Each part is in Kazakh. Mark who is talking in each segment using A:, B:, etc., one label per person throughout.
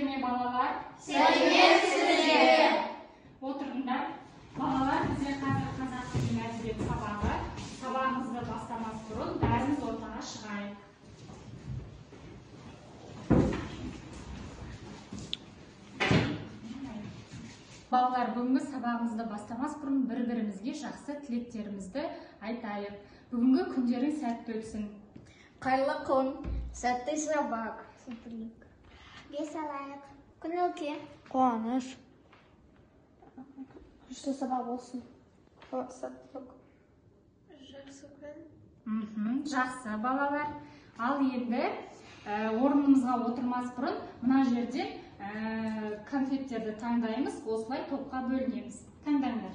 A: Сәлеметсіздер ме, балалар?
B: Сәлеметсіздер.
A: Отырыңдар. Балалар, бізде қазір қазақ тілі мен әдебиет сабағы. Сабағымызды бастамас бұрын бәріміз ортаға шығайық. Балалар, бүгінгі сабағымызды бастамас бұрын бір-бірімізге жақсы тілектерімізді айтайық. Бүгінгі күндерің сәтті өтсін.
B: Қайырлы күн, сәтті сабақ.
C: Бес алайық. Көңіл күй.
D: Қуаныш. Күшті сабақ болсын. Сәттілік.
E: Жақсы күн.
A: Жақсы, балалар. Ал енді орнымызға отырмас бұрын мына жерде конфеттерді таңдаймыз, осылай топқа бөлінеміз. Таңдаңдар.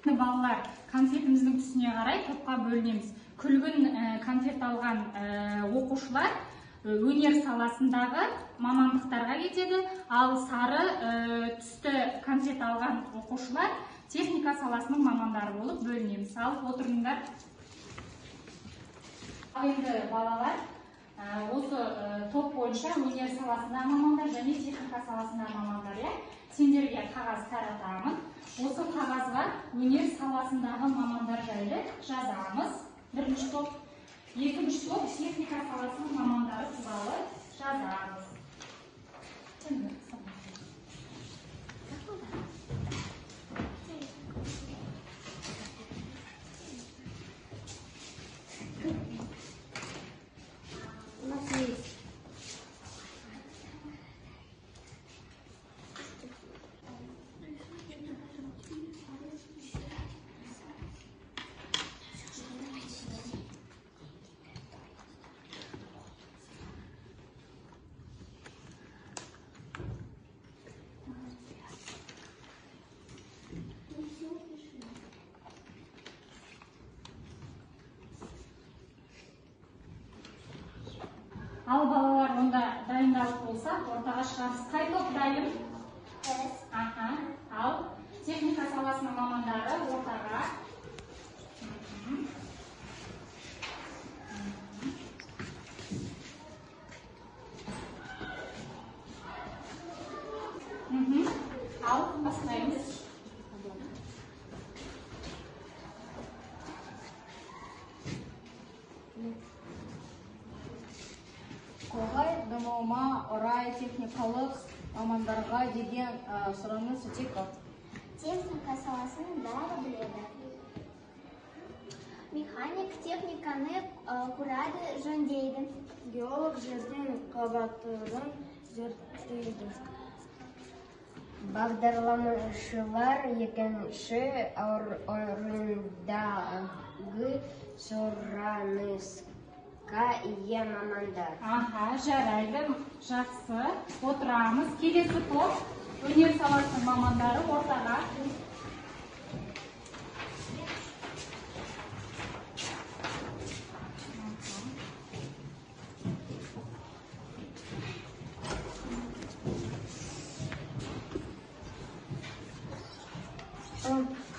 A: Балалар, конфетіміздің түсіне қарай топқа бөлінеміз. Күлгін конфет алған оқушылар өнер саласындағы мамандықтарға кетеді, ал сары түсті конфет алған оқушылар техника саласының мамандары болып бөлінеміз. Ал отырыңдар. Ал енді балалар, осы топ бойынша өнер саласындағы мамандар және техника саласындағы мамандар, иә? Сендерге қағаз таратамын. Осы қағазға өнер саласындағы мамандар жайлы жазамыз. Бірінші топ. Екінші топ техника саласының мамандары туралы жазамыз.
C: У нас есть.
A: Ал балалар, онда дайындалып болса, ортаға шығамыз. Қай топ дайын? Аха. Ал техника саласының мамандары ортаға. Ал бастаймыз.
D: Қоғай дамуыма орай техникалық мамандарға деген сұраныс өте көп.
C: Техника саласын бәрі біледі. Механик техниканы құрады, жөндейді.
E: Геолог жердің қабаттарын зерттейді.
B: Бағдарламашылар екінші орындағы сұранысқа ие мамандар.
A: Аха, жарайды, жақсы. Отырамыз. Келесі топ өнер саласының мамандары ортаға.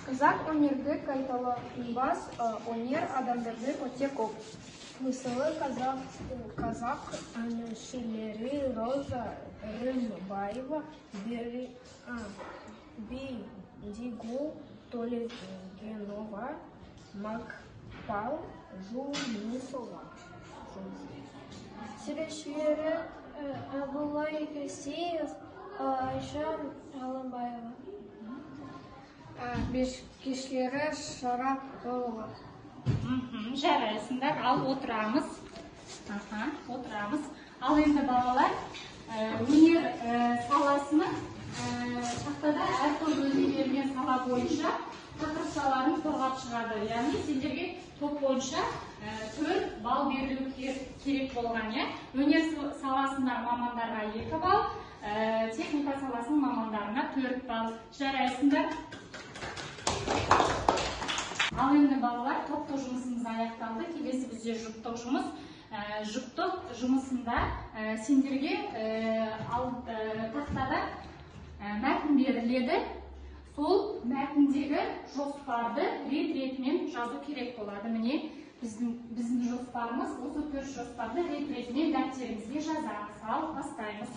E: Қазақ өнерді қайталанбас өнер адамдарды өте көп. Мысалы, қазақ әншілері Роза Рымбаева, Бибигул Төлегенова, Мақпал Жүнісова.
F: Суретшілері Абылай Қасиев, Айша Ғалымбаева.
E: Бишілері Шарап Голова.
A: Жарайсыңдар. Ал отырамыз. Аха, отырамыз. Ал енді балалар, өнер саласының тақтада әр топ өзіне берілген сала бойынша тақырыпшаларын қорғап шығады. Яғни сендерге топ бойынша 4 балл берілу керек болған, иә? Өнер саласындағы мамандарға 2 балл, техника саласының мамандарына 4 балл. Жарайсыңдар. Ал енді балалар, топтық жұмысымыз аяқталды. Келесі бізде жұптық жұмыс. Жұптық жұмысында сендерге тақтада мәтін беріледі. Сол мәтіндегі жоспарды рет-ретімен жазу керек болады. Міне, Біздің жоспарымыз осы 4 жоспарды рет-ретімен дәптерімізге жазамыз. Ал бастаймыз.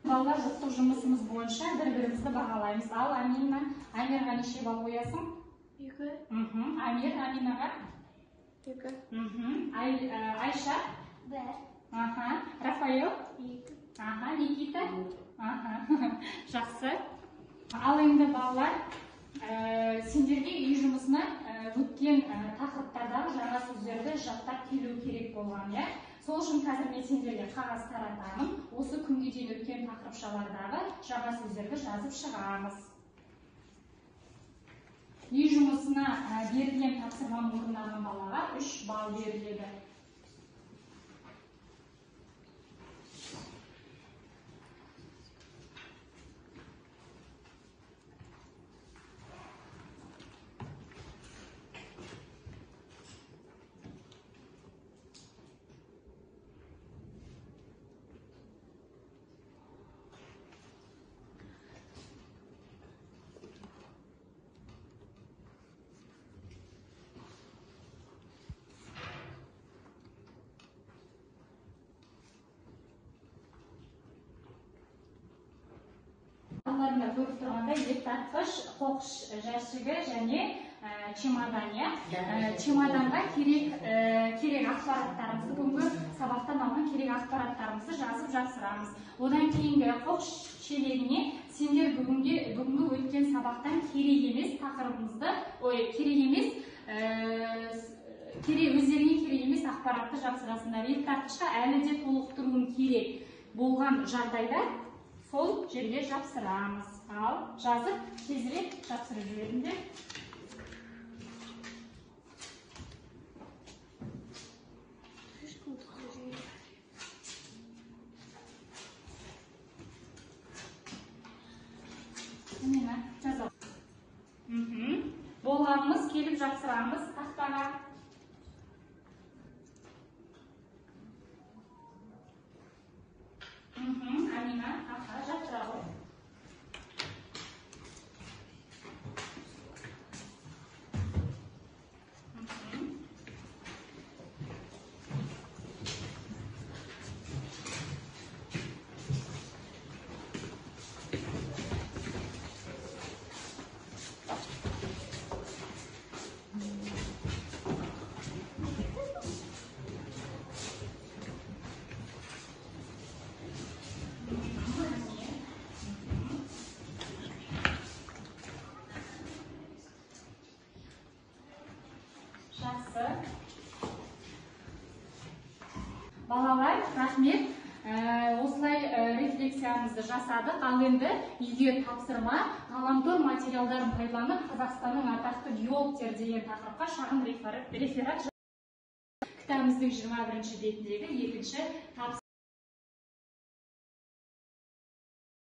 A: Балалар, жұптық жұмысымыз бойынша бір-бірімізді бағалаймыз. Ал Амина, Амирға неше балл қоясың?
F: 2.
A: Амир, Аминаға?
F: 2.
A: Айша?
C: 1.
A: Рафаэл?
F: 2.
A: Никита? Жақсы. Ал енді балалар, сендерге үй жұмысына өткен тақырыптардағы жаңа сөздерді жаттап келу керек болған, иә? Сол үшін қазір мен сендерге қағаз таратамын. Осы күнге дейін өткен тақырыпшалардағы жаңа сөздерді жазып шығамыз. Үй жұмысына берілген тапсырманы орындаған балаға 3 балл беріледі. Балаларында көріп тұрғандай ет тартқыш, қоқыс жәшігі және чемодан, иә? Чемоданға керек ақпараттарымызды, бүгінгі сабақтан алған керек ақпараттарымызды жазып жапсырамыз. Одан кейінгі қоқыс шелегіне сендер бүгінгі өткен сабақтан керек емес тақырыбымызды, керек емес, өздеріңе керек емес ақпаратты жапсырасыңдар. Ет тартқышқа әлі де толықтыруым керек болған жағдайда сол жерге жапсырамыз. Ал жазып, тезірек жапсырып жіберіңдер. Міне, жазамыз. Болғанымыз келіп жапсырамыз тақтаға. Амина, жапсыра ғой. Жақсы. Балалар, рахмет. Осылай рефлексиямызды жасадық. Ал енді үйге тапсырма, ғаламтор материалдарын пайдаланып, Қазақстанның атақты геологтері деген тақырыпқа шағын реферат. Кітабымыздың 21-ші бетіндегі екінші тапсырма.